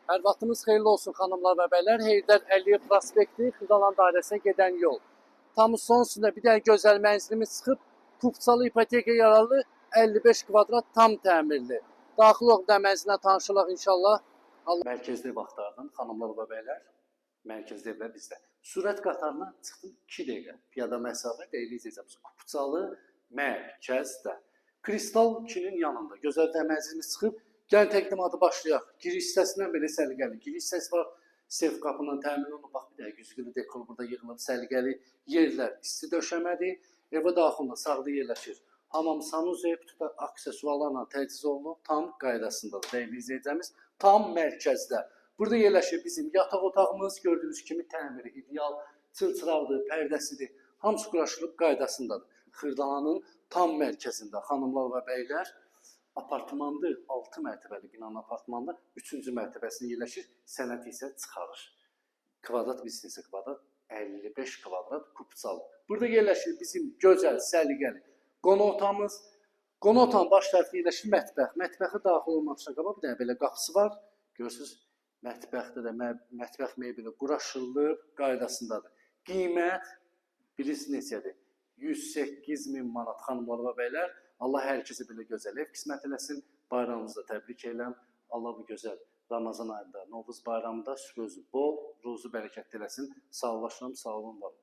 Hər vaxtınız xeyirli olsun xanımlar və bəylər. Heydər Əliyev prospekti, Xırdalan dairəsinə gedən yol. Tam son üstündə bir dənə gözəl mənzilimiz çıxıb. Kupçalı ipoteka yararlı 55 kvadrat tam təmirli. Daxil olub da mənzilə tanış olaq inşallah. Allah... Mərkəzdə ev axtardım xanımlar və bəylər. Mərkəzdə evlər bizdə. Sürət qatarına çıxdım 2 dəqiqə. Piyada məsafə dəyərli izləyicimiz. Kupçalı mərkəzdə. Kristal 2-nin yanında gözəl də mənzilimiz çıxıb. Gəlin təqdimatı başlayaq. Giriş hissəsindən belə səliqəli. Giriş hissəsi var. Sef qapından təmin olunub. Bax bir dəqiqə güzgülü dekor burada yığılıb səliqəli yerlər isti döşəmədir. Evə daxilində sağda yerləşir. Hamam sanuzel bütün aksesuarlarla təchiz olunub, tam qaydasındadır. Dəyərli izləyicimiz, tam mərkəzdə. Burada yerləşir bizim yataq otağımız, gördüyünüz kimi təmiri ideal, çılçıraqdır, pərdəsidir. Hamısı quraşdırılıb qaydasındadır. Xırdalanın tam mərkəzində xanımlar və bəylər apartmandır, 6 mərtəbəli binanın apartmanında 3-cü mərtəbəsində yerləşir, sənəd isə çıxarır. Kvadrat biz kvadrat 55 kvadrat kupçalı. Burada yerləşir bizim gözəl, səliqəli qonaq otağımız. Qonaq otağının baş tərəfində yerləşir mətbəx. Mətbəxə daxil olmaqdan qabaq bir dənə belə qapısı var. Görürsüz, mətbəxdə də mətbəx mebeli quraşdırılıb, qaydasındadır. Qiymət bilirsiniz neçədir? 108 min manat xanımlar və bəylər. Allah hər kəsə belə gözəl ev qismət eləsin. Bayramınızı da təbrik edirəm. Allah bu gözəl Ramazan ayında, Novruz bayramında sözü bol, ruzu bərəkətli eləsin. Sağollaşıram, sağ olun, var olun.